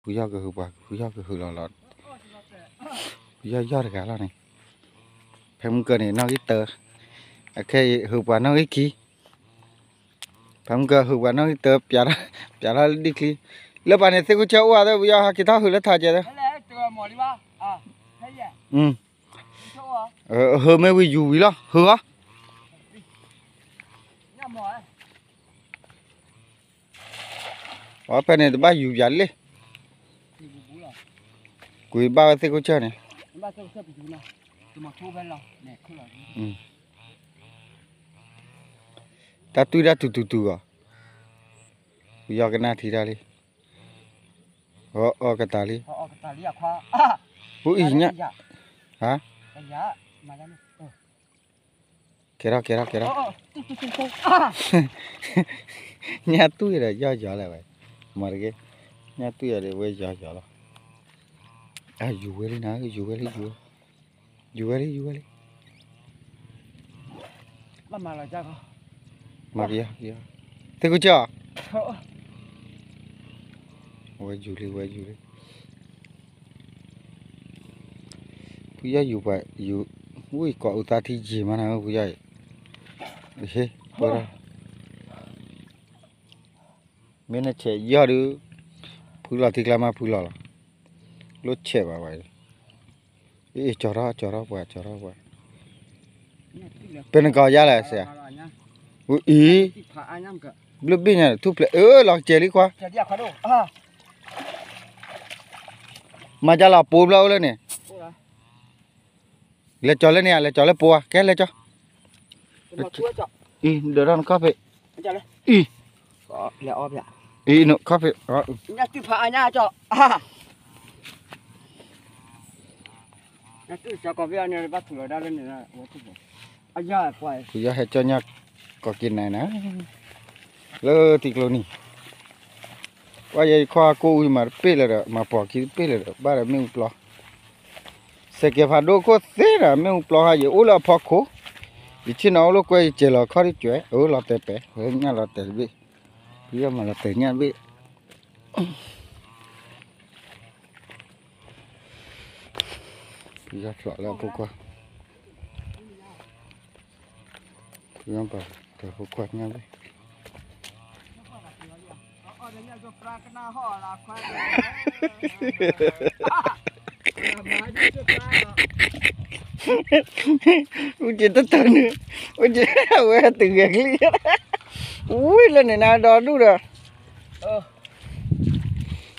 ဖုယီၢ်ကဟုးပှၤ ဖုယီၢ်ကဟုးလီၤလီၤ, ဖုယီၢ်ယီၢ်တဂၤလီၤန့ၣ်, ဖဲမုၢ်ကၢန့ၣ် နီၣ်ဂံၢ်တၢ, အခဲအံၤဟုးပှၤနီၣ်ဂံၢ်ခံ, ဖဲမုၢ်ကၢဟုးပှၤနီၣ်ဂံၢ်တၢ ပျးထီၣ်လၢဒံၣ်ချံ, လၢပှၤန့ၣ်သ့ၣ်ခိၣ်ဆၢအိၣ်အသး ဖုယီၢ်ဟဲက့ၤထီၣ်ဟုးလၢထးကဲသၢ, ဟုးမ့ၢ်ဝံၤယူၤဝံၤလီၤ ဟုးအီၤ အီဖဲန့ၣ်တဘၣ်ယူၤပၠးလ့ၣ်, ကွံာ်ဘၣ်ဝဲသ့ၣ်ခိၣ်ဆၢန့ၣ်, တၢ်တွံၢ်တၢ်တူၤတူၤတူၤအီၤ, ဖုယီၢ်ကနၣ်ထံတၢ်လံ, အီအီကတၢ်လံ, ဖုအံၤညၣ်, ဟါ, ကဲထီၣ်ကဲထီၣ်ကဲထီၣ်, ညၣ်တွံၢ်ဒီးယီၢ်ယီၤလၢၤဝဲ, မၤတက့ၢ်, ညၣ်တွံၢ်အီၤဒီးဝဲယီၤယီၤလီၤ, အယူၤဝဲလံနၤ ယူၤဝဲလံ ယူၤဝဲလံ ယူၤဝဲလံ မၤကယီကယီ, သ့ၣ်ခိၣ်ဆၢအီၤ, ဝဲယူၤလံ ဝဲယူၤလံ, ဖုယီၢ်ယူၤပှၤ ယူၤ, ဝံၢ်ကိးအုးသးထံယံာ်မးနၤ ဖုယီၢ်အံၤ, ဟ့ၣ်, မ့ၢ်နဆဲးယီၢ်ဒုး, ဖုလီၤထံကျါမးဖုလီၤလီၤ, လိၣ်ဆဲးဘၣ်ဝဲ, အ့ၣ် ကၠီၤထီၣ် ကၠီၤထီၣ်ပှၤ ကၠီၤထီၣ်ပှၤ, ပနကီးယါလဲၣ်စ့, အံၤ, ဘျုးဘ့ၣ်ညါ ထူၣ်ဖျဲး အၢ လီၤကစဲၤလံခွါ, မၤဒ်လီၤပိာ်ဘျီအိၣ်လၢန့ၣ်, လဲၤကၠီၤလၢန့ၣ် လဲၤကၠီၤလၢပိာ်ဧါ ကဲလဲၤကၠီၤ, အံၤ ဒၢးထီၣ်နခီၣ်ဖံး, အံၤ, အံၤ နခီၣ်ဖံး, ဖုယီၢ်ဟဲကၠီညၣ်ကိးက့ၤနၤနၤ, လၢထံကျိနံၤ, ကွၢ်ယဲယခီၣ်ကိၣ်ဝံၤမၤတပ့ၢ်လၢၤဒီး မၤပိာ်ခံတပ့ၢ်လၢၤဒီး ဘၣ်ဒီးမ့ၣ်အူပျီ, စဲးကဲၤဖးဒိၣ်ခိၣ်သ့ဒီး မ့ၣ်အူပျီဟါ ယအိၣ်လၢအဖီခိၣ်, ယဆ့ၣ်နီၤအိၣ်လၢကွဲ ယစဲးလီၤခီၣ်တကၠွဲး အၢ လီၤတဲာ်ပဲာ် ညၣ်လီၤတဲာ်တဘ့ၣ်, ဖုယီၢ်မၤလီၤတဲာ်ညၣ်တဘ့ၣ် ဖုယီၢ်ဖျိးလၢအဖိခွါ, ဖုယီၢ်ပှၤတၢ်ဖိခွါညါဘ့ၣ်, အူက့တတၢၢ်နုာ်, အူက့အဝဲတဂဲၤကလံၣ်, ဝံၤလၢန့ၣ်နၤဒီဒူၣ်ဒီး,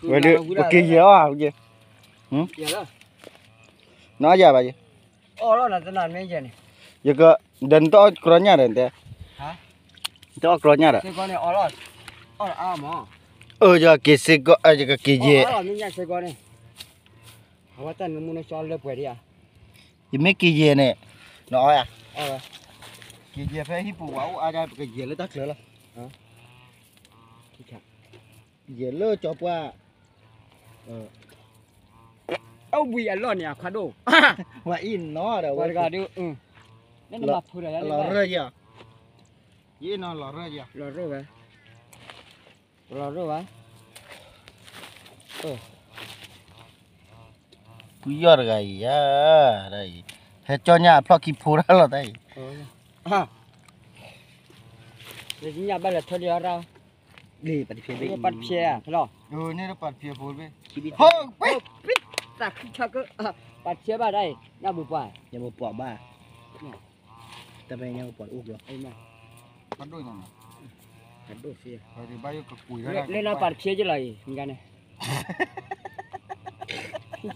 ဝဲဒုး ပက့ၤယဲၤအီၣ်ဧါ အူက့, နီၢ်ယၤဘၣ်ယဲၤ, ယက, ဒီးနတအီၣ်ကြီညၣ်ဒီးနတဲ, နတအီၣ်ကြီညၣ်ဒီး, အၢ ယကက့ၤစ့ၢ်ကီး ယကက့ၤယဲၤ ယမ့ၢ်က့ၤယဲၤန့ၣ်, နအီၣ်ဧါ, က့ၤယဲၤဖဲဟံၣ်ပူၤဝဲအိၣ်အါဒၣ် ပကယဲၤလၢတၢ်ချၢလီၤ, ယဲၤလၢကၠီပှၢ်, အဝံၤအလီၢ်န့ၣ် အခါဒိၣ်, ဝဲအံၤနီၤဒီး ဝဲတဂၤဒုး, လီၤရၢၢ်ယၤ, ယအံၤနီၤလီၤရၢၢ်ယၤ, လီၤရၢၢ်ဝဲ, လီၤရၢၢ်ဝဲ ဖုယီၢ်တဂၤအံၤဧါ, တၢ်အံၤ, ဟဲကၠီညၣ်အဖျီၣ်ခံဖိတၢ်လီၤတၢ်အံၤ, လၢညၣ်ဘၣ်လဲၤထၢဒံးအီၣ်ရၣ်, လံ ပာ်တဖျဲးဘ့ၣ်, ပာ်တဖျဲးဧါ, ဖဲလီၤ, န့ၣ်ပာ်တဖျဲးဖိတဘ့ၣ်, ဟိ သးခုဆၢကၢ, ပာ်တဖျဲးဘၣ်တၢ်အံၤ, ညၣ်ဘူးပှၢ်, ညၣ်ဘူးပှၢ်ဘၣ်, တၢ်ဖဲညၣ်ဘူးပှၢ်အိၣ်ကလီၤ, ဖးဒိၣ်ညါ, ဖးဒိၣ်သ့, လၢနပာ်တဖျဲးကလီၤအံၤ မ့ၢ်ဂၤန့ၣ်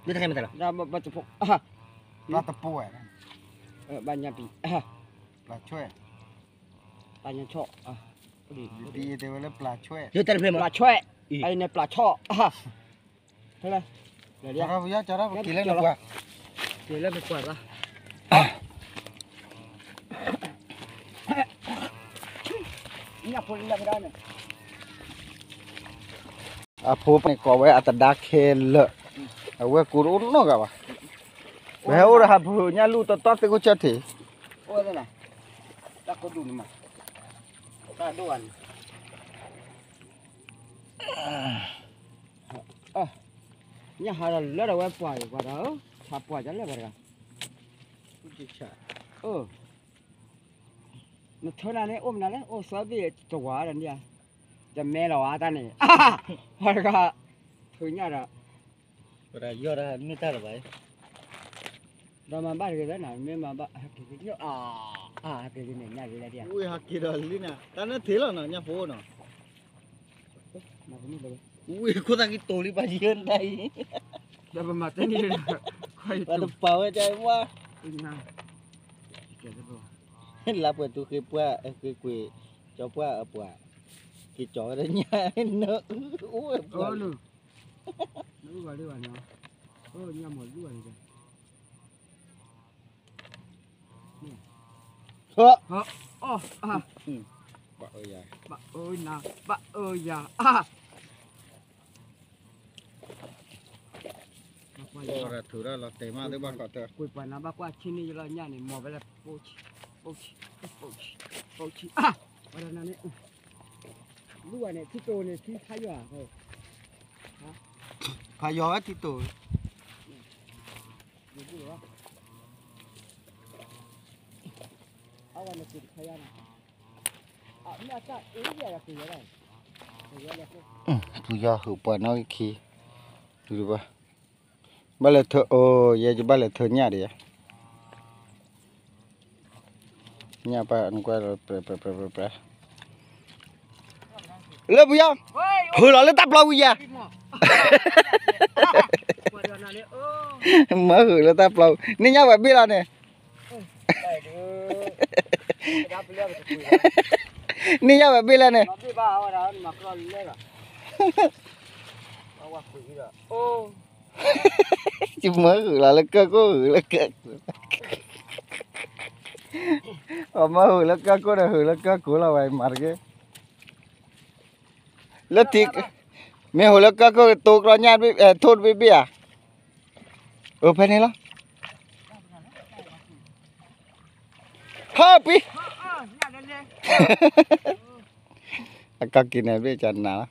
လၢတခါမတၤလီၤ, ဘၣ်တပိၢ်ဝဲ, ဘၣ်ညါပံၤ, ပှၤညါဆီၣ်, ပှၤဆီၣ်, အံၤန့ၣ်ပှၤဆီၣ်, က့ၤလၢပပှၢ်, က့ၤလၢပပှၢ်, အဖိန့ၣ်ကိးဝဲအတဒါခဲလၢာ်, အဝဲကူတအိၣ်နီတဂၤဘၣ်, ပဟဲအိၣ်ဒီးဟးဖုညၣ်လူၢ်တီတီသ့ၣ်ခိၣ်ဆၢထံး, တၢ်ဒိၣ်န့ၣ်, တၢ်ဒိၣ်ဘၣ်န့ၣ် ညၣ်ဟးဒီးလၢဒီးဝဲပှၢ်အံၤ ပှၤဒီး ဆါပှၢ်ကလဲၣ်ပှၤတဂၤ, အိၣ်, နထၢနၤန့ၣ် အိၣ်မနုၤလဲၣ် အိၣ်သီဘ့ၣ်တဝၤဒီးန့ၣ်ဧါ, တမဲလီၤဝဲတၢ်န့ၣ်, ပှၤတဂၤ, ထုးညၣ်ဒီး, ပှၤတဂၤယီၢ်တၢ်မ့ၢ်တၢ်လၢၤဘၣ်, ဒီးမၤဘၣ်တဂ့ၤလၢနၤ မ့ၢ်မၤဘၣ် ဟဲက့ၤလံ, ဟဲက့ၤလံန့ၣ် ညၣ်လၢလၢဒ်, ဝံၢ်ဟးက့ၤဒီးလံနၤ တၢ်နၢထံးလီၤနီၤ ညၣ်ဖိနီၤ ဝံၢ်ခိၣ်သၣ်ကံတိၤလံ ပှၤယံၤဒၣ်အံၤ, ဒီးပမၤတဲန့ၣ်, ပှၤတပာ်ဝဲဒၣ်ဝါ, လါပှဲၤတူၤဃ့ပှၢ် ဃ့ကွံာ်, ကၠီပှၢ်အပှၤ, က့ၤကၠီဝဲဒၣ်ညၣ်, နအူဝဲပှၤ, နအူဘၣ်လံဘၣ်နီၤ, ညၣ်မီၤလူၢ်ဘၣ်န့ၣ် ဟ, ဘၣ်အၢယၤ, ဘၣ်အၢနၤ, ဘၣ်အၢယၤ, ကွၢ်ထူးထီၣ်လီၤတဲာ်မးသ့ၣ်ဘၣ်ခီတၢၢ်, ကွံာ်ပှၤနၤဘၣ်ကွၢ်ဆံနံၣ်ယလီၤညၣ်န့ၣ် မီၤဝဲလၢ ပိၢ်ဆံ, ပိၢ်ဆံ, ပိၢ်ဆံ, ပှၤဒီးနၤန့ၣ်, လူၢ်ဘၣ်န့ၣ် ထံတိၤန့ၣ် ထံဖးယွၤ, ဖးယွၤဝဲထံတိၤ ဖုယီၤဟုးပှၤနီၣ်ဂံၢ်ခံ, ဘၣ်လဲၤထၢအိၣ် ယဲယဘၣ်လဲၤထၢညၣ်ဒံးဧါ, ညၣ်ပၢ်နကွၢ်, လၢဖုယီၤ, ဟုးလီၤလၢတၢ်ပျီဝံၤယၤ, မၢဟုးလၢတၢ်ပျီ, န့ၢ်ညၣ်ဝဲဘ့ၣ်လီၤန့ၣ် န့ၢ်ညၣ်ဝဲဘ့ၣ်လဲၣ်န့ၣ်, ယမၢဟုးလီၤလၢကၢၢ်ကိၣ်ဟုးလၢကၢၢ်ကိၣ်, အမၢဟုးလၢကၢၢ်ကိၣ်ဒီးဟုးလၢကၢၢ်ကိၣ်လီၤဝဲမၤတက့ၢ်, လၢထံ, မ့ၢ်ဟုးလၢကၢၢ်ကိၣ်တိကျီညၣ်, ထိၣ်တဘ့ၣ်ဘ့ၣ်ဧါ, အဖဲန့ၣ်လီၤ ဟၢပံၤ, အကက့ၤန့ၣ်ဘ့ၣ်ကနၤလီၤ,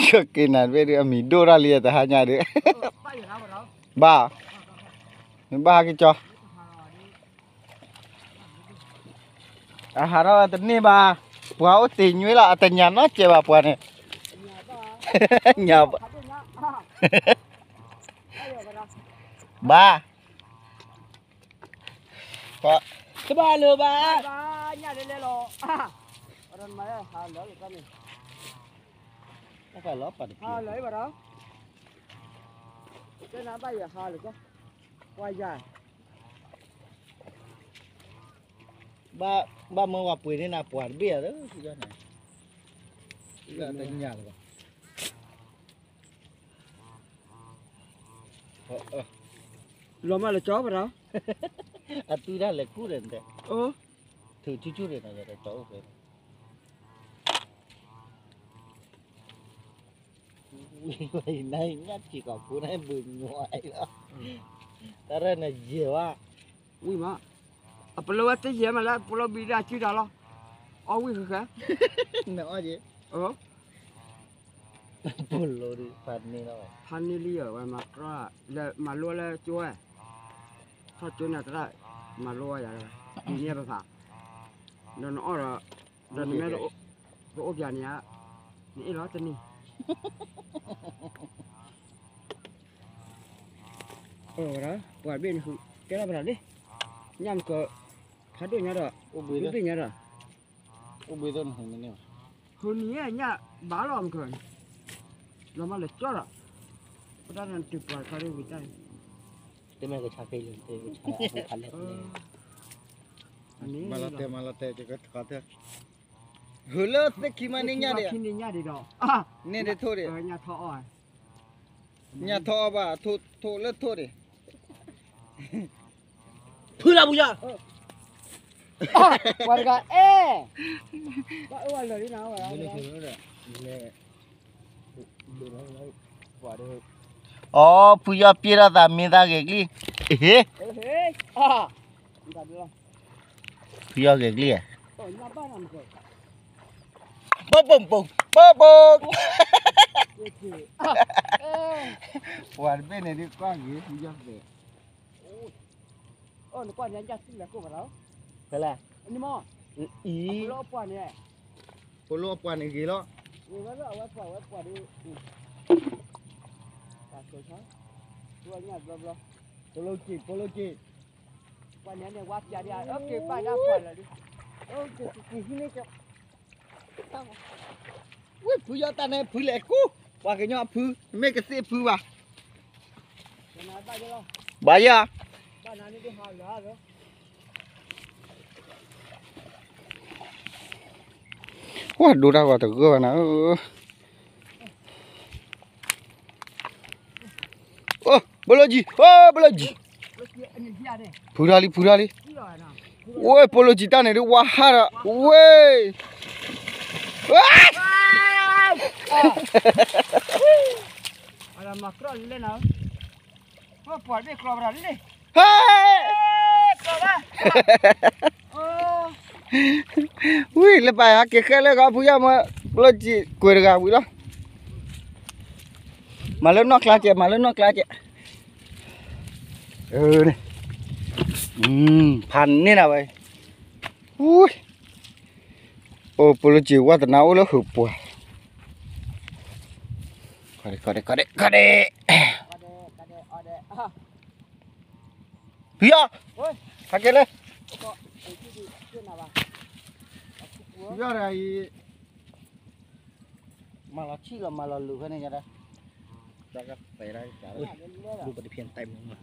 ကက့ၤန့ၣ်ဘ့ၣ်ဒုး အမံၤဒိၣ်ထီၣ်လံတဟါညါဒုး, ဘၣ်, နဘၣ်ဟးက့ၤကၠီ အဟးထီၣ်တန့ၢ်ဘၣ်, ပှၤအိၣ်တ့ၢ်ညွ့လီၤ အတညၣ်နီတစဲးဘၣ်ပှၤန့ၣ်, ညၣ်ဘၣ်, ဘၣ်, တဘၣ်လၢၤဘၣ်, ညၣ်လဲလဲလီၤ, လီၤပာ်တဖျၢၣ်, တဲနၤဘၣ်ယဟါလၢၤကီ, ပှၤယၤ ဘၣ်မၢဝဲပှ့ၤန့ၢ်နၤပှၤတဘ့ၣ်ဧါ, တညၣ်လၢၤဘၣ်, လီၤမးလၢၤကၠီပဒီး, အတုၤဒၣ်လဲာ်ကူၣ်ဒီးတဲ, ထုးဆူၣ်ဆူၣ်န့ၣ်ဒီးကၠီအိၣ်ဖဲ ဝံၤဝဲအံၤ နညၣ်စံၣ်ကီးဖိန့ၣ် ဘုးညွၤအံၤလီၤ, တၢ်ရဲၣ်နယဲၢ်ဝဲ, ဝံၤမး, အပလီဝဲတယဲၢ်မးလၢပလီဘံဒၣ်စုတၢ်လီၤ, အီၣ်ဝံၤဃဲဃဲ, နအီၣ်က့ၤ, ပလီဒုးဖးန့ၢ်လီၤ, ဖးန့ၢ်လံဧၢ, ဝဲမၤကြၢး, မၤလိဝဲလၢကၠိဝဲ, ထီၣ်ကၠိန့ၣ်သရၣ်, မၤလိဝဲယၤ, ဒ်န့ၣ်ပဖး, ဒီးနအီၣ်ဒီး ဒီးနမ့ၢ်တအိၣ်ပျးန့ၣ်ဧါ, နအ့ၣ်လီၤတန့ၢ်, ဝဲဒၣ် ပှၤဘ့ၣ်န့ၣ် ကဲထီၣ်ပတၢ်လံ, ညၣ်မကၢၤ, ဖးဒိၣ်ညါဒီး, ဘ့ၣ်ညါဒီး, အိၣ်ဘှံးသ့ၣ်နဟူးန့ၢ်, ဟူးန့ၢ်ညၣ်ဘၣ်လီၤမကၢၤ, လီၤမးလၢာ်ကၠီဒီး, ပတၢ်နတုၤပှၤတခါဒ်ဝံၤတၢ်, တမ့ၢ်ကဆါက့ၤလၢ, မၤလီၤတဲာ်မၤလီၤတဲာ်, ဟုးလၢသ့ၣ်ခံမးန့ၢ်ညၣ်ဒံး, န့ၢ်ညၣ်ဒံးဒီး, န့ၢ်ဒံးထိၣ်ဒံး, ညၣ်ထီၣ်အီၣ်, ညၣ်ထီၣ်အီၣ်ဘၣ်, ထိၣ်လၢထိၣ်ဒံး, ဖုလၢပူၤယၤ, ပှၤတဂၤအဲၣ်, ဘၣ်အၢဝဲလၢာ်လံနၤ, အီ ဖုယီၢ်ပျဲၢ်ထီၣ်သးမ့ၢ်သးဂဲၤကလံၣ်, ဟ့, ဖုယီၢ်ဂဲၤကလံၣ်ဧါ, ပိၢ်ပိၢ်ပိၢ်, ပိၢ်ပိၢ်, ပှၤတဘ့ၣ်န့ၣ်ဒ်ကွၢ်ဂ့ၤ ဖုယီၢ်သဲး, အိၣ်နကွၢ်န့ၣ် ယၢ်သံလဲၤကိၢ်ဘၣ်လီၤ, ဖဲလဲၣ်, န့ၣ်မ့ၢ်, အံၤ, ဖိလၢအပှၢ်န့ၣ်, ဖိလၢအပှၢ်န့ၣ်ဂ့ၤလီၤ, ဂ့ၤဝဲလၢအဝဲပှၢ်ဝဲပှၢ်ဒီး, တၢ်ဆိၣ်ဆါ, သူအညၣ်ဘျီဘျီ, ဖိလၢက့ၤ ဖိလၢက့ၤ, ပှၢ်န့ၣ်န့ၣ် ဝါပျၢ်ဒ်, အိၣ်က့ၤဘၣ်ဒၣ်ပှၢ်လီၤဒ်, အိၣ်က့ၤက့ၤဟံးန့ၢ်က့ၤ ဝဲဖုယီၢ်တၢ်န့ၣ် ဖုလဲၤကူ, ပှၤကညီဖု, မ့ၢ်ကသ့ၣ်ဖုဘၣ်, ဘၣ်ယၤ, ဝဲဒိတၢ်ဂီၤတဂၢၢ်ဘၣ်နၤ, အိၣ်, ဘိလီကံ, အိၣ် ဘိလီကံ, ဖုထီၣ်လံ ဖုထီၣ်လံ, ဝဲ ဘိလီကံတၢ်န့ၣ်ဒ်ဝါဟးဒီး, ဝဲ, ဟဲ ဝံၤလၢပၢ်ဟဲက့ၤဃဲလၢဂီၤဖုယီၢ်မၢ, ဘိလီကံကွဲးတဂၤဝံၤလီၤ, မၤလၢနီၢ်ကျါကဲး မၤလၢနီၢ်ကျါကဲး, ဖးန့ၢ်နၤဝဲ, အိၣ် ဘိလီကံဝါသနာအိၣ်လၢဟုးပှၢ်, ကီဒဲး ကီဒဲး ကီဒဲး, ဖုယီၢ်, ဟဲက့ၤလၢ, ဖုယီၢ်တဂၤအံၤ မၤလီၤဆံၣ်လီၤ မၤလီၤလူၤဖဲန့ၣ်ညါဒၣ်, ဒူပတဖျဲးတၢ်မုာ်မး,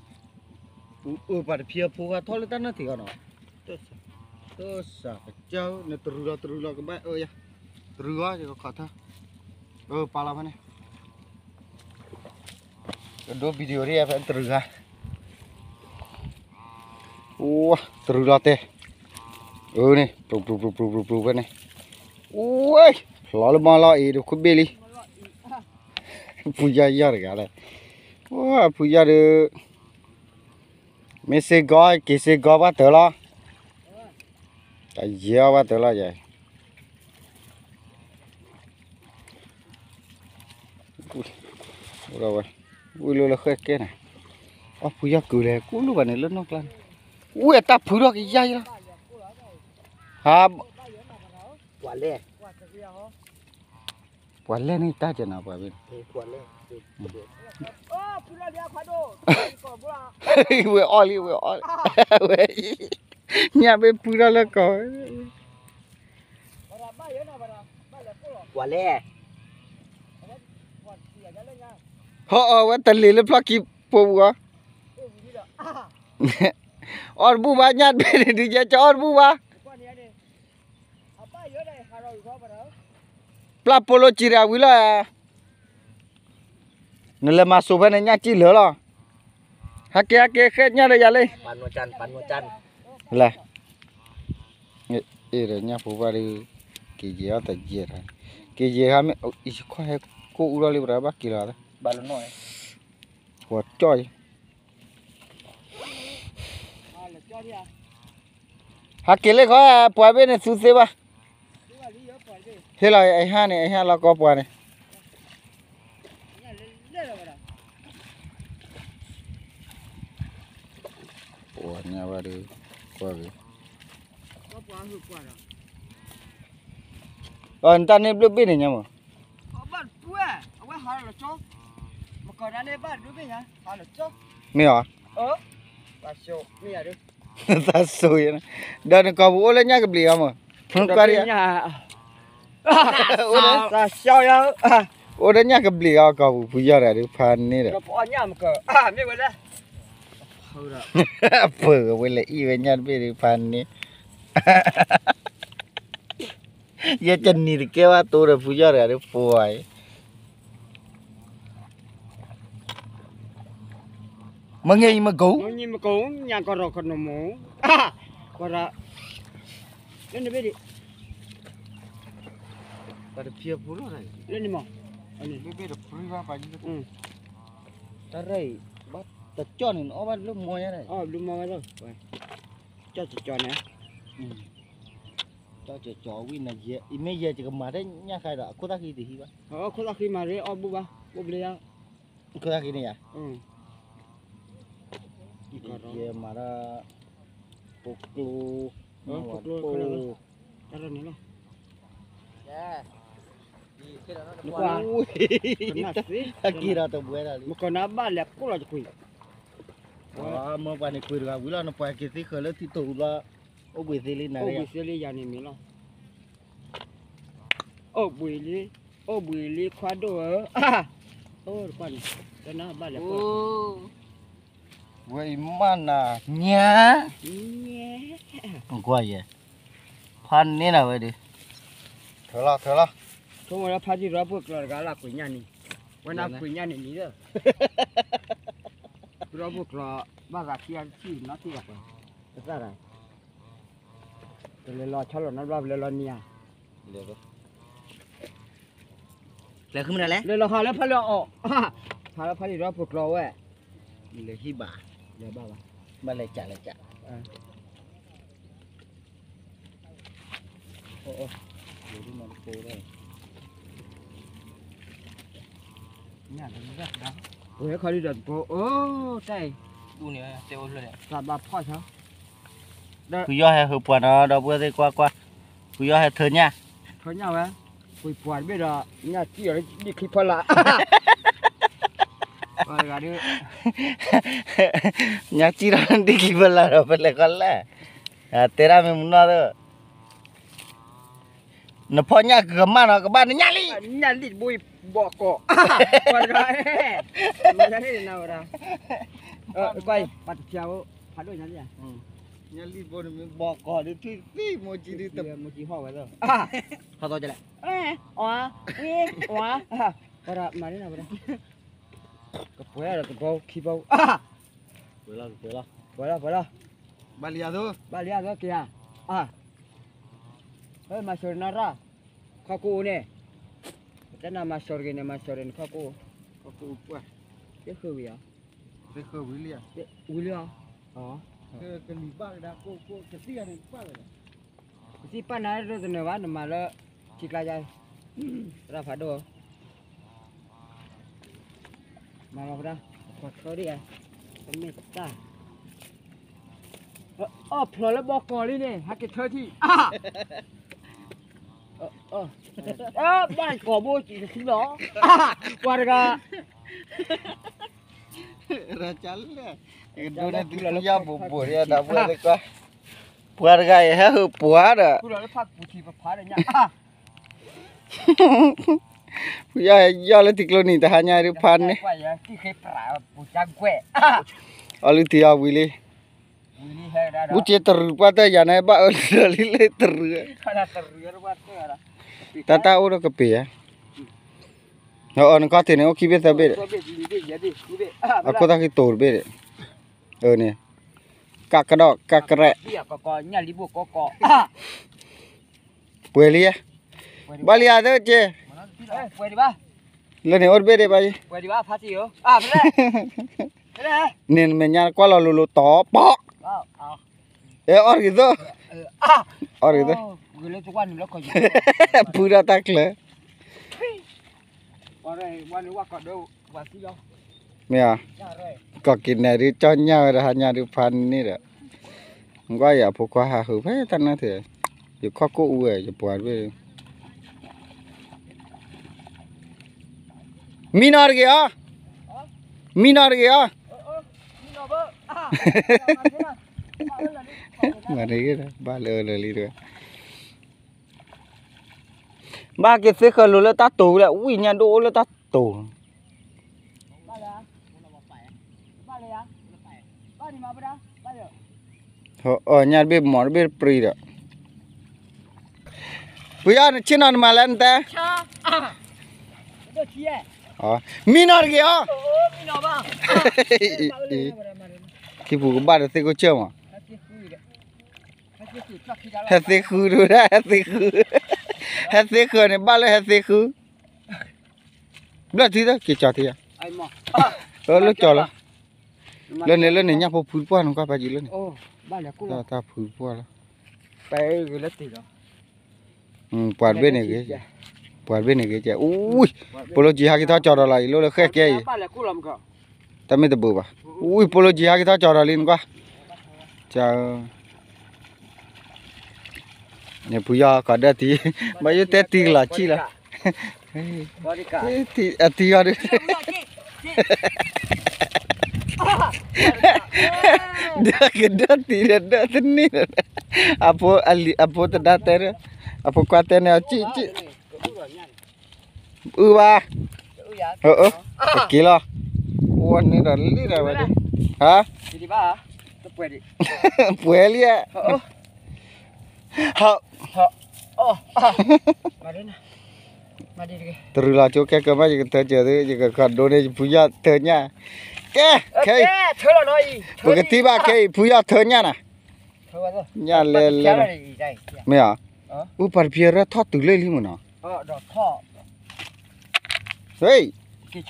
အပှၤတဖျဲးဖိဂၤထီၣ်လၢတၢ်နၢ်ထံးအီၤနီၤ, တစၢ်ကစၢ် နတရူးလီၤ တရူးလီၤ ကဘၣ်အၢယၤ, တရူးအီၤ ယကခီထၢ, ပာ်လီၤဖဲန့ၣ် ကဒိ video ဒ်ဖဲတရူးဂၤ, အိၣ် တရူးလီၤတဲာ်, အၢန့ၣ် ပျူၤပျူၤပျူၤပျူၤပျူၤဖဲန့ၣ်, အိၣ် လီၤလၢမီၢ်လီၤအံၤ တခူဘ့ၣ်လံ, ဖုယီၢ်ယီၢ်တဂၤလဲၣ်, အိၣ် ဖုယီၢ်ဒီး မ့ၢ်စ့ၢ်ကီး က့ၤစ့ၢ်ကီးဘၣ်တၢ်လီၤ, တယံာ်အီၤဘၣ်တၢ်လီၤယၤ, အိၣ်ဒီးဝဲ, ဝံၤလၢလၢဃဲကဲနၤ, အဖုယီၢ်ကုာ်လဲၣ် ကူၣ်လိၣ်ဘၣ်န့ၣ်လၢနီၢ်ကျါန့ၣ်, ဝံၤအတၢ်ဖုထီၣ်ကယါယလီၤ, ဟါ, ပှၤလဲၣ်, ပှၤလဲၣ်န့ၣ်တၢ်ကနၤပှၤဘ့ၣ်, ဝဲအီၣ်လံ ဝဲအီၣ်လံ, ဝဲ, ညၣ်ဘ့ၣ်ဖုထီၣ်လၢကီၢ်, ပှၤလဲၣ်, ဟီၣ်အီၣ်ဝဲတလ့ၤလၢဖျီၣ်ခံပူၤပူၤအီၤ, အီၣ်တဘူၣ်ဘၣ် ညၣ်တဘ့ၣ်န့ၣ် ဒုးယဲကၠီအီၣ်တဘူၣ်ဘၣ်, ပျၢ်ပိလိကံၤတဂၤဝံၤလီၤ, နလဲၤမၤစိၤဖဲန့ၣ် ညၣ်ကံၣ်လၢာ်လီၤ, ဟဲက့ၤဟဲက့ၤဃဲညၣ်ဒီးယၤလံ, လဲၤ အ့ၣ်ဒီးညၣ်ဖိဘၣ်ဒီး, က့ၤယဲၢ်အီၣ်တယဲၢ်, က့ၤယဲၢ်ဟါမ့ၢ် ယခီၣ်ဟဲကိၢ်အူထီၣ်လံ ပတဘၣ်က့ၤလီၤ, ပှၤကၠီၣ်အံၤ, ဟးက့ၤလၢခီ ပှၤဘ့ၣ်န့ၣ်သူသ့ဘၣ်, ဟ့ၣ်လီၤအဟါန့ၣ် အဟါလီၤကီပှၤန့ၣ် ပှၤညါဘၣ်ဒီး, ကွၢ်က့ၤ, နတၢ်န့ၣ်ဘျုးဘ့ၣ်န့ၣ်ညါမး, မ့ၢ်အီၤ, သးစိၤယဲ, ဒီးနကိာ်ပူၤအိၣ်လၢညၣ်ကဘျံးအီၤမး, ကွၢ်ဒ်, အိၣ်ဒီးညၣ်ကဘျံးအီၤကိာ်ပူၤ ဖုယီၢ်တဂၤဒီးဖးန့ၣ်ဒီး, အဖုဝဲလဲၤအံၣ်ဝဲညၣ်တဘ့ၣ်ဒီးဖးန့ၣ်, ယဲၢ်ကနံၤတကဲဘၣ်တိဒီးဖုယီၢ်တဂၤဒီးပှၤအံၤ မ့ၢ်ဂ့ၤအံၤမ့ၢ်ကိၣ်, မ့ၢ်ဂ့ၤမ့ၢ်ကိၣ်, ညၣ်ကရီကနီၤမး, ကရီ, လၢနဘ့ၣ်ဒံး, ပှၤတဖျဲးဖိလီၤ, လၢနမး, ဘ့ၣ်ဘ့ၣ်တပြံဘၣ်ပှၤ, တၢ်ရဲၣ်, ဘၣ်တကၠီၣ်န့ၣ် နအီၣ်ဘၣ်လၢမီၢ်ဝဲလီၤ, ကၠီၣ်ကၠီၣ်န့ၣ် ကၠီကၠီဝံၣ်နၤယဲ အံၤမ့ၢ်ယဲ ယကမၤတညၣ်ခါဒီး အခိၣ်သၣ်ဃံတဟံးဘၣ်. အခိၣ်သၣ်ဃံမၤရ့အီၣ်ဘူၣ်ဘၣ် အိၣ်ဘျ့ယါ. အခိၣ်သၣ်ဃံန့ၣ်ယါ. ယဲမၤဒၣ် ဖိကျိ ဖိကျိ တၢ်န့ၣ်လီၤ. အက့ၤဒီးတဘှဲဒီးလံ မကနၣ်ဘၣ်လဲၤကိၣ်လီၤတကွံာ်. မ့ၢ်ပှၤန့ၣ်ကွံာ်တဂၤဝံၤလီၤ နပှၤက့ၤသ့ဃၢၤလၢထံတိၤလီၤ. အိၣ်ဘှံးသ့လံနၤ အိၣ်ဘှံးသ့လံယၤန့ၣ်မ့ၢ်လီၤ. အိၣ်ဘှံးလံ အိၣ်ဘှံးလံခွါဒိၣ်ဧၢ. အိၣ်တကွၢ်န့ၣ် တနၢ်ဘၣ်လဲၤကိၣ် ဝဲအံၤမးနၤ ညါ ကွၢ်ယဲ ဖးန့ၢ်နၤဝဲဒုး ထၢလီၤ ထၢလီၤ. ဆိကမိၣ်လၢဖါတံၢ်ရီပှဲၤကျီၤတဂၤလၢ ကွံာ်ညၣ်န့ၣ် ဝဲနကွံာ်ညၣ်န့ၣ်လံလၢ ရီပှဲၤကျီၤ ဘၣ်ဂၤခံဂၤတထံၣ်နီတထံၣ်လီၤ ပသၣ်ရၤ တလဲၤလီၤဆီလီၤနီတဘျီ ပလဲၤလီၤနံၤဧါ လဲၤဃုမနုၤလဲၣ် လဲၤလီၤဟးလၢဖးလၢအီၣ် ဟးလၢဖးလံာ်ဒီးပှဲၤကျီၤဝဲ လဲၤဟံၣ်ဘၣ် လဲၤဘၣ်ဘၣ် ဘၣ်လဲၤကးလဲၤကး ဝဲခီဒုဒီးတဘိ အိၣ်တၢ်အံၤ သးဘၣ်ဖီၣ်ဆီ ဖုယီၢ်ဟဲဟုးပှၢ်နီၤ ဒီပုၢ်ဝဲၢ်သ့ၣ်ကွၢ်ကွၢ် ဖုယီၢ်ဟဲထၢညၣ် ထၢညၣ်ဝဲ ကွံာ်ပှၢ်တဘ့ၣ်ဒီး ညၣ်စံၣ်အီၤလၢဒံၣ်ချံဖီလာ် ညၣ်စံၣ်ဒီးဒံၣ်ချံဖီလာ်ဒီး ပလဲၤခီလဲၣ် တဲဒၣ်မ့ၢ်မုၢ်နီၢ်သၢ နဖီၣ်ညၣ်ကမၣ်နီၤ ကဘၣ်နညၣ်လံ ညၣ်လံဘိဘီကီး ပှၤတဂၤ မၤတၢ်န့ၣ်နၤဝဲဒၣ် ကွၢ်အံၤ ပှၤတဖျါအိၣ် ဖးဒိၣ်ညါလံ ညၣ်လံဘိန့ၣ်မ့ၢ်ဘီကီးဒုး ထွံၣ်သံၣ်မိၢ်ကံဒုး မိၢ်ကံဟီၣ်ဝဲသၢ ဟီၣ်သီကလဲၣ် အီ အီ ပှၤတဂၤမၤန့ၢ်နၤဝဲဒၣ် ကပှဲၤဒီးတဘီခံဘီ ပှဲၤလီၤ ပှဲၤလီၤ ဘၣ်လံယၤသိ ဘၣ်လံယၤသိက့ၤဧါ အါ ဟဲမၤစိာ်နၤရၣ် ခီၣ်ကိၣ်အိၣ်န့ၣ် ပတဲနၤမၤစိာ်တဂ့ၤန့ၣ် မၤစိာ်တဂ့ၤန့ၣ် ခီၣ်ကိၣ် ခီၣ်ကိၣ်ပှၢ် သ့ဃၢၤဝံၤဧါ သ့ဃၢၤဝံၤလံဧါ ဝံၤလံဧါ ကလံၤဘၣ်ကဒါကိၣ်ကိၣ် ကသံၣ်ဂၤန့ၣ်ပၢ်လၢာ် ကသံၣ်ပၢ်နၤဒိၣ်တနၢၤဘၣ် နမၤလၢ ထံကျါယါ သရၣ်ဖးဒိၣ် မၤလီၤဖဒၣ် ကွၢ်ထၢဒံးဧါ တမ့ၢ်တၢ် အီၣ်ဖျိးလၢဘီကီးလံန့ၣ် ဟဲက့ၤထၢထံၣ် ဘၣ်ကီးဘိကံကသံလီၤ ပှၤတဂၤ ရၢ်ကလဲၣ် ဒိၣ်န့ၢ်သုယၢ်ဘိးဘိးဒ်ဒၣ်ပှၤသ့ၣ်ကွၢ် ပှၤတဂၤအံၤဟဲဟုးပှၤဒီး ဖုယီၢ်ဟဲယီၢ်လၢထံကျိနံၤတဟါညါဒုးဖးန့ၣ် အီၣ်လုၢ်ထံအီၣ်ဝံၤလံ ဘူးက့တရူးပှၢ်တၢၢ်ယၤန့ၣ် ဘၣ်အၢလံဒီးလံလၢတရူး တၢ်တၢ်အိၣ်ဒီးကပ့ၤဧါ အီၤနခီၣ်ထံးန့ၣ် အိၣ်ခံဘ့ၣ်သၢဘ့ၣ်ဒီး အခိၣ်သၣ်ခံတိၤတဘ့ၣ်ဒီး အန့ၣ် ကကဒီးကကရဲး ပှဲၤလံဧါ ဘၣ်လံဧါသ့က့ လၢန့ၣ်အိၣ်တဘ့ၣ်ဒံးဘၣ်ယံၤ န့ၣ်မဲာ်ညါကွၢ်လီၤလိၤလိၤတီၤပီၣ် အဲ အီၣ်တဂ့ၤသၢ အီၣ်တဂ့ၤသၢ ဖုဒၣ်တၢ်ကျၢၤ မ့ၢ်ဧါ ကီၢ်က့ၤနဲၣ်ဒုး ကၠီညၣ်ဝဲဒီးဟါညါဒုးဖးန့ၢ်ဒီး ကွၢ်ယၤဖိခွါဟးဟုးဖဲတၢ်နၢ်ထံး ယခီၣ်ကိၣ်အူဝဲ ယပှၤတဘ့ၣ် မံနီၤတဂ့ၤအီၤ မံနီၤတဂ့ၤအီၤ မၤတဂ့ၤ ဘၣ်လၢအၢလၢာ်လံတဂ့ၤ ဘၣ်က့ၤသ့ဃၢၤလိၤလၢတၢ်တိၤလဲၣ် ဝံၣ်ညၣ်ဒိၣ်အိၣ်လၢတၢ်တိၤ အီၣ်ညၣ်တဘ့ၣ်မီၤတဘ့ၣ်တပြံဒီး ပယီၤနဆ့ၣ်နီၤနမၤလဲၣ်နတဲ မံနီၤတဂ့ၤအီၤ ခံပူၤကဘၣ်ဒီးသ့ၣ်ခိၣ်ဆၢၣ်မး ဟဲသ့ဃုတဝဲဒၣ် ဟဲသ့ဃု ဟဲသ့ဃုန့ၣ် ဘၣ်လၢဟဲသ့ဃု ဘျၢထံသၢ က့ၤကၠီထံဧါ အၢ လၢကၠီလီၤ လၢန့ၣ် လၢန့ၣ် ညၣ်ဖိဖုတပှၢ်နကွၢ်ဖးယံာ်လၢန့ၣ် တၢ်ဖုတပှၢ်လီၤ ပလၢတ့ၢ်လီၤ ပှၤတဘ့ၣ်န့ၣ်ဂ့ၤ, ပှၤတဘ့ၣ်န့ၣ်ဂ့ၤကဲ, အူ, ပိာ်လိကၠံဟးက့ၤထီၣ်ကၠီၤဒီးလီၤ အံၤလိၣ်လၢဃဲၣ်ကဲအံၤ, တၢ်မ့ၢ်တဘိးဘၣ်, အူ, ပိာ်လိကၠံဟးက့ၤထီၣ်ကၠီၤဒီးလံနကွၢ်, ကၢ, န့ၣ်ဖုယီၢ်ကီးဒၢတံၢ်, ဘၣ်ယိၣ်တဲတံၢ်ကလီၤဆံၣ်လီၤ, အတံၢ်အီၤဒုး ဒၢကဒၢတံၢ်ဒီးဒၢတန့ၢ်ဒီး, အဖိ, အဖိတဒါတဲ, အဖိခွါတဲန့ၣ်အီၤ ဆံၣ်ဆံၣ်, အုၣ်ဘၣ်, က့ၤလီၤ, အိၣ်န့ၣ်ဒီးလံဒီးဝဲဒၣ်, ဟါ, ပှဲၤလံဧါ, ဟါ တရူးလီၤကၠိခဲကၢမး ယကတၢၢ်စၢၤသု ယကကီးဒိန့ၢ်ယဖုယီၢ်ထၢညၣ်, ကဲ, ခဲအံၤ, ပကထံၣ်ဘၣ်ခဲအံၤ ဖုယီၢ်ထၢညၣ်နၤ, ညၣ်လဲၤလဲၤ, မ့ၢ်ဧါ, အိၣ်ပှၤတဖျဲရၢၢ်ထီၣ်တုၤလၢလံမ့ၢ်နီၤ, ဟ့ၣ်, က့ၤ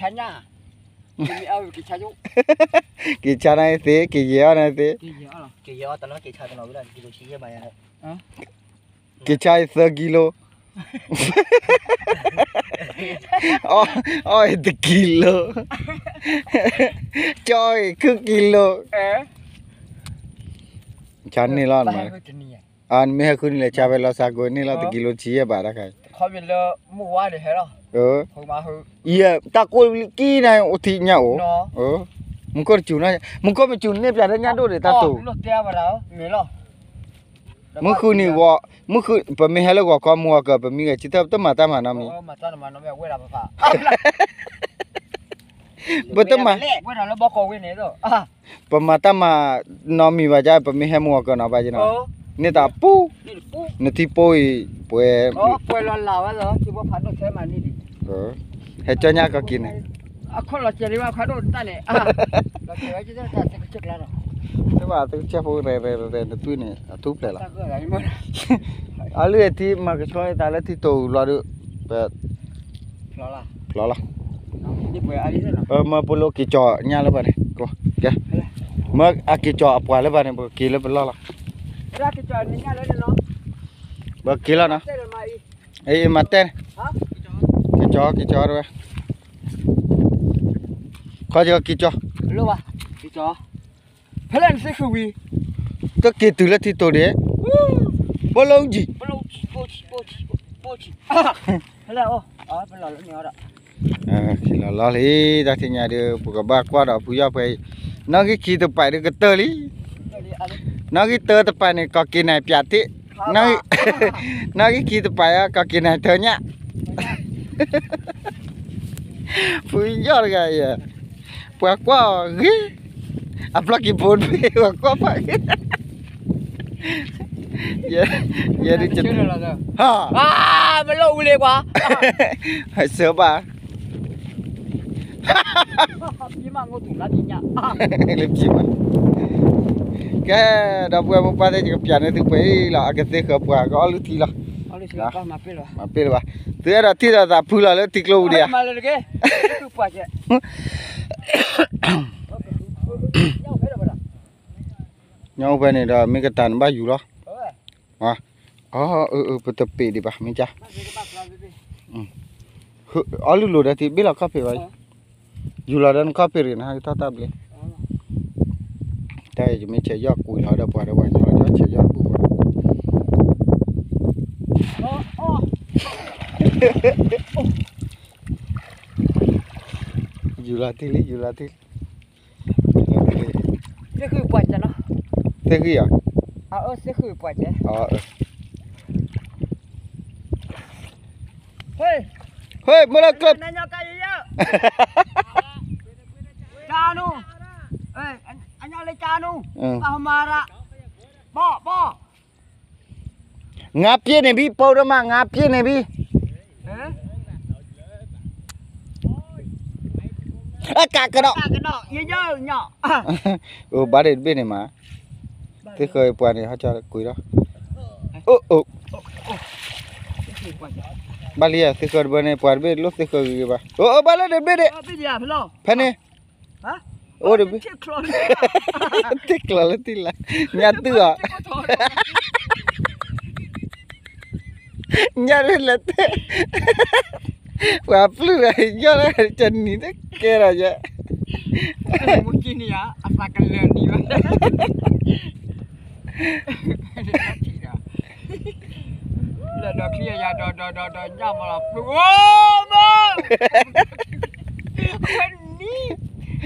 ဆါန့ၣ်သ့ က့ၤယဲၢ်အီၤန့ၣ်သ့, က့ၤဆါအံၤသၢကံလိ, က့ၤဆါအံၤသၢကံလိ, ကၠီအံၤခုကံလိ, ဆါန့ၢ်လီၤ, နမ့ၢ်ဟဲဃုန့ၣ်လဲၤဆါဖဲလီၤစၢ်ကိးန့ၢ်လီၤ တကံလိဆံယဲၢ်ဘးတခါ, အံၤ တၢ်ကိၢ်လံကံနၤအိၣ်ထံညၣ်အိၣ်, မူခိၣ်တစူၤ, မူခိၣ်မစူၤန့ၢ်ပျးတၢ်ညၣ်ဒိၣ်ဒံး တၢ်တိာ်, မုၢ်ဃုနံၤဂီၤ, မုၢ်ဃု ပမ့ၢ်ဟဲလၢဂီၤခီမုၢ်ဂီၤကၢၤ ပမံဂဲၤဆံတၢ် ပတမၤတၢ်မၤနီတမံၤ, ပတမၤ, ပမၤတၢ်မၤနီတမံၤဘၣ် ကၢ် ပမ့ၢ်ဟဲမုၢ်ဂီၤကၢၤနီၤဘၣ်ယနီၤ, န့ၢ်တၢ်ပူ, နထံပိအံၤ, ပှဲၤ, ဟဲကၠီညါကီၢ်က့ၤန့ၣ်, တဘၣ်သုကစဲးဖိရဲၣ်ရဲၣ်ရဲၣ် နသွံၣ်န့ၣ် အထူၣ်ဖျဲးလီၤ, အလုၢ်အထံမၤကဆှီသးလၢထံတိာ်လီၤဒုး, ပ ဖျီလီၤ, မ့ၢ်ပိာ်လိက့ၤကၠီညၣ်လၢပှၤန့ၣ်, ကဲ, မ့ၢ်အက့ၤကၠီအပှၤလၢပှၤန့ၣ် ပက့ၤလၢပလီၢ်လီၤ, ပက့ၤလီၤနီၤ, မၤတဲ, က့ၤကၠီ က့ၤကၠီတဝဲ, ခီက့ၤကၠီ, ဖဲလဲၣ်နသ့ၣ်ဃုာ်ဝံၤ, တက့ၤတုၤလၢထံတိာ်ဒံး, ဘီလီကံ, လီၤလီၤလံ, တၢ်ထံၣ်ညါဒုး ပကဘၣ်ကွၢ်ဒီးဖုယီၢ်ဖဲအံၤ, နီၣ်ဂံၢ်ခံတပာ်ဒုးကတၢၢ်လံ, နီၣ်ဂံၢ်တၢတပာ်န့ၣ် ကီၢ်က့ၤနၤပၠးတ့ၢ်, နီၣ်ဂံၢ်ခံတပာ် ကီၢ်က့ၤနၤထၢညၣ် ဖုယီၢ်တဂၤအံၤ, ပှၤကွၢ်အီၤဂ့ၤ, အဖျီၣ်က့ၤဖိတဘ့ၣ် ပှၤကွၢ်ဖးဂ့ၤ, ယဲဒုး, ဟါ, မ့ၢ်လီၤအူလံကွၢ်, ဟဲစၢၤဘၣ်, လၢပျံၤဘၣ်, ကဲ, ဒီပုၢ်ဝဲၢ်မိၢ်ပၢ်သ့ၣ် ယကပျးန့ၢ်သုပှဲၤအံၤလီၤ, အကသ့ဃၢၤပှၤကအီၣ်လုၢ်ထံလီၤ, မၤပ့ၢ်လၢၤဘၣ်, သုအဲၣ်ဒိးထံၣ်ဒီးသးဖုလီၤလၢထံကျိပူၤဒံးဧါ, ညီအိၣ်ဖဲန့ၣ်ဒီး မ့ၢ်ကတၢၢ်န့ၣ်ဘၣ်ယူၤလီၤ, အ, ပတပ့ၤဒံးဘၣ် မ့ၢ်ကါ, အီၣ်လုၢ်လိာ်ဒီးထံ ဘ့ၣ်လီၤခီၣ်ဖံးဘၣ်, ယူၤလီၤဒီးနခီၣ်ဖံးရံၣ် နဟးက့ၤထီၣ်တၢ်ဘျ့, တၢ်အံၤ ယမ့ၢ်ဆဲးယီၢ်ကွံာ်လီၤဒီးပှၤဒီးပှၤညီလီၤ ဆဲးယီၢ်တဘူၣ်ဘၣ်, ယူၤလီၤတံၢ်လံ ယူၤလီၤတံၢ်လံ, သ့ၣ်ဃံၣ်ဧါ, ဟ့ၣ် မ့ၢ်လၢကျၢၢ်, ငါးပြည့်နေပြီ ပုတ်တမ ငါးပြည့်နေပြီ, အကကဒီး, အိၣ်ဘၣ်ဒ့ၣ်တဘ့ၣ်န့ၣ်မး, သ့ၣ်ဃၢၤပှၤန့ၣ် ဟီၣ်ကၠီကွံာ်လီၤ, အိၣ်, ဘၣ်လံဧါ သ့ၣ်ဃၢၤတဘၢန့ၣ် ပှၤတဘ့ၣ်လိၣ်သ့ၣ်ဃၢၤဂ့ၤဂ့ၤဘၣ်, အိၣ် ဘၣ်လၢတဘ့ၣ်ဒ့ၣ်, ဖဲန့ၣ်, အိၣ်တဘ့ၣ်, ထံၣ်ကျီၤလၢထံၣ်လၢ, ညၣ်တုၢ်အီၤ, ညၣ်ရ့ၣ်လၢတဲ, ပှၤပျုၢ်ဒီးယီၢ်လၢကနံၤတကဲဒီးယဲ, မူကံနံၤဧါ, အသးကလၢာ်နံၤဘၣ်, လၢဒီးချံအယၤဒီးဒီးဒီးဒီးညၣ်မီၤလီၤပျုၢ်,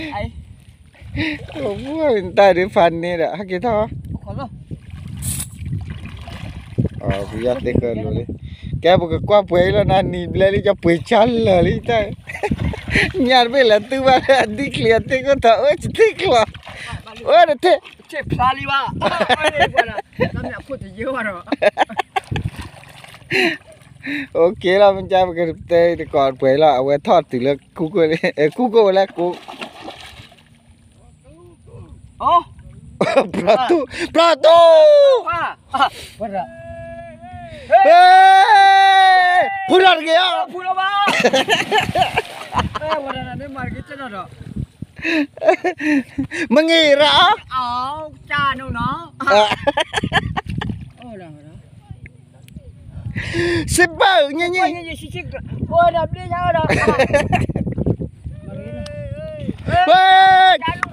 အိၣ်မး, ဝဲနံၤ တၢ်ဒုးဖးန့ၣ်ဒီး ဟဲက့ၤထီၣ်, ပယီၤသ့ၣ်ဃၢလိၤလံ, ကဲပကကွၢ်ပှဲၤအံၤလီၤနၤ နံၤဘျဲလံ ကပှ့ၤဆါလၢာ်လံတၢ်, ညၣ်တဘ့ၣ်လဲၤတုၤဘၣ်လၢအဒံၣ်ချံအသ့ၣ်ခိၣ်ထီၣ် အိၣ်တထံၣ်ကျီ, အိၣ်တထံၣ်, အိၣ်က့ၤလီၤ မ့ၢ်ကၢ်ပကတဲတကိးပှဲၤလီၤ အဝဲထီၣ်တုၤလၢခူၣ်ကိၣ်လံ ခူၣ်ကိၣ်ဝဲလၢကိ ပျီတူၢ်, ပျီတူၢ်, ဖုလီၤတဂ့ၤအီၤ, မ့ၢ်ဂ့ၤရၣ်အီၤ, စ့ဘၢၣ်ညါညါ,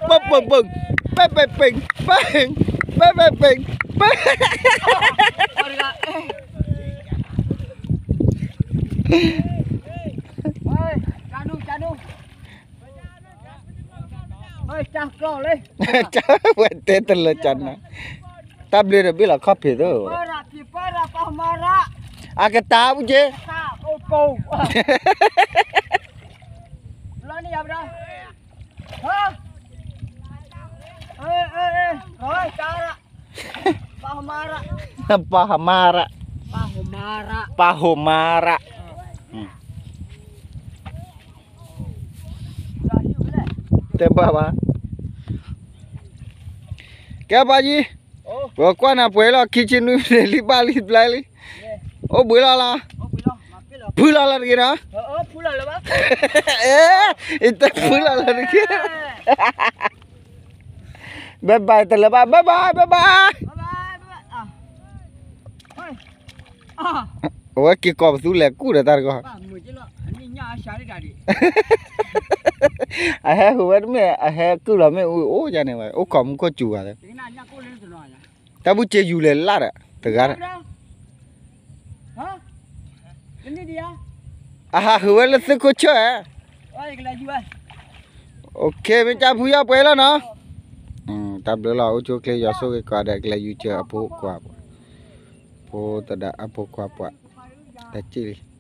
ပပပပပပပပပပပပပ ဝဲတဲတလၢကနၤ, တၢ်ဘျုးဒီးဘ့ၣ်လီၤခီၣ်ဖံးသိ, အကတၢၢ်ပူၤက့, ပှၤဟမါရၣ်, ပှၤဟမါရၣ်, တဲဘၣ်ဘၣ်, ကဲပှၤယံၤ, ပကွၢ်နၤပှဲၤလီၤ ခံဆံနွံမံးနံးလံ ဘၣ်လံဘျါလံ, အိၣ်ဘှံးလီၤလီၤ, ဖုလီၤလီၤတဂ့ၤနီၤ, အဲ, ယတဲဖုလီၤလီၤတဂ့ၤ, ဘဲဘၣ်တလၢဘၣ် ဘဲဘၣ် ဘဲဘၣ် အဝဲက့ၤကိးပသူလဲၤကူၣ်ဒီးတၢ်တခီ, အဟဲဟူးဝဲတမ့ၢ် အဟဲကုၢ်လီၤမ့ၢ်အူအိၣ်ယါန့ၣ်ဝဲ အိၣ်ခိးမူခိၣ်စူၤဂၤလၢ, တၢ်ဘူၣ်စ့ယူၤလဲၤလၢ်ဒီး တဂၤဒီး အဟးဟူးဝဲလၢသုးခိၣ်ဆၢၣ်ဧၢ, မ့ၢ်ကဖုယီၢ်ပှဲၤလီၤနီၤ, တၢ်ဘျုးလီၤ အိၣ်ဆူၣ်အိၣ်ချ့ ယွၤဆိၣ်ဂ့ၤကိးဂၤဒဲး ကလဲၤယူၤစၢၤအဖိခွါ, ဖိသဒါ အဖိခွါပှၤ, တၢ်စံၣ်လံ